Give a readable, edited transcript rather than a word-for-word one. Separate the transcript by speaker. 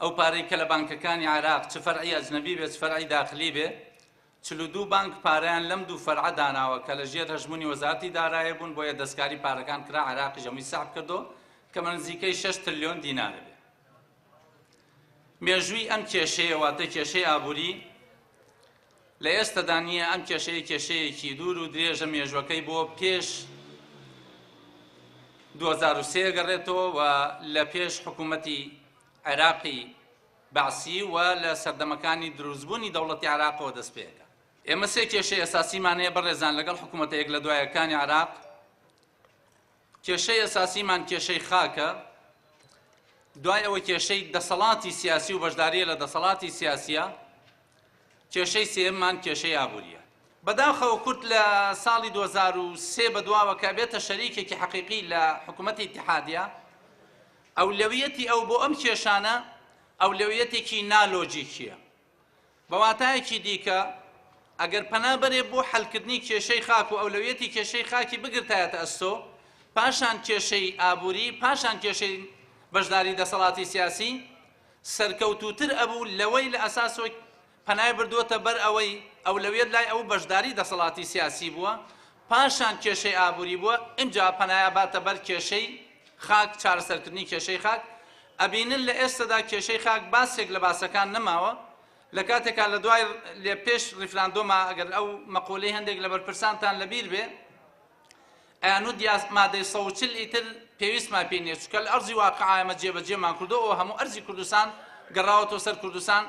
Speaker 1: ئەو پارەی کە لە بانکەکانی عێراق چ فەرعی ئەجنەبی بێ چ فەرعی داخلی بێ، 42 بانک پارەیان لەم دوو فەرعە داناوە کە لە ژێر هەژموونی وەزارەتی دارایی بوون، بۆیە دەستکاری پارەکان کرا، عێراقیش هەمووی سەحب کردەوە کە بە نزیکەی 6 ترلیۆن دینارە بێ. مێژووی ئەم کێشەیە واتە کێشەی ئابووری لە ئێستەدا نییە، ئەم کێشەیە کێشەیەکی دوور و درێژە، مێژوەکەی بۆ پێش 2003 گەڕێتەوە و لە پێش حکوومەتی عێراقی بەعسی و لە سەردەمەکانی دروستبوونی دەوڵەتی عێراقەوە دەست پێکا. ئێمە سێ کێشەی ئەساسیمان هەیە بەڕێزان لەگەڵ حکوومەتە یەک لە دوایەکانی عێراق. کێشەی ئەساسیمان کێشەی خاکە، دوای ئەوە کێشەی دەسەڵاتی سیاسی و بەشداریە لە دەسەڵاتی سیاسیە، کێشەی سێیەممان کێشەی ئابووریە. بەداخەوە کورد لە ساڵی 2003 بەدواوە کە بێتە شەریکێکی حەقیقی لە حکوومەتی ئیتیحادیە، ئەولەویەتی ئەو بۆ ئەم کێشانە ئەولەویەتێکی نالۆجیکیە. بە واتایەکی دیکە ئەگەر پەنا بەرێ بۆ حەلکردنی کێشەی خاک و ئەولەویەتی کێشەی خاکی بگرتایەتە ئەستۆ، پاشان کێشەی ئابووری، پاشان کێشەی بەشداری دەسەڵاتی سیاسی، سەرکەوتووتر ئەبوو لەوەی لە ئەساسەوە پەنای بردووەتە بەر ئەوەی ئەولەویەت لای ئەو بەشداری دەسەڵاتی سیاسی بووە، پاشان کێشەی ئابووری بووە، ئینجا پەنای ئەباتە بەر کێشەی خاک، چارەسەرکردنی کێشەی خاک. ئەبینن لە ئێستەدا کێشەی خاک باسێک لە باسەکان نەماوە، لە کاتێکا لە دوای لە پێش ڕیفراندۆما ئەگەر ئەو مەقولەی هەندێک لە بەرپرسانتان لەبیر بێ ئەیانوت یاس مادەی 140 ئیتر پێویستمان پێی نییە، چونکە لە ئەرزی واقع ئێمە جێبەجێمان کردو ئەوە هەموو ئەرزی کوردستان گەڕاوەتەوە سەر کوردستان.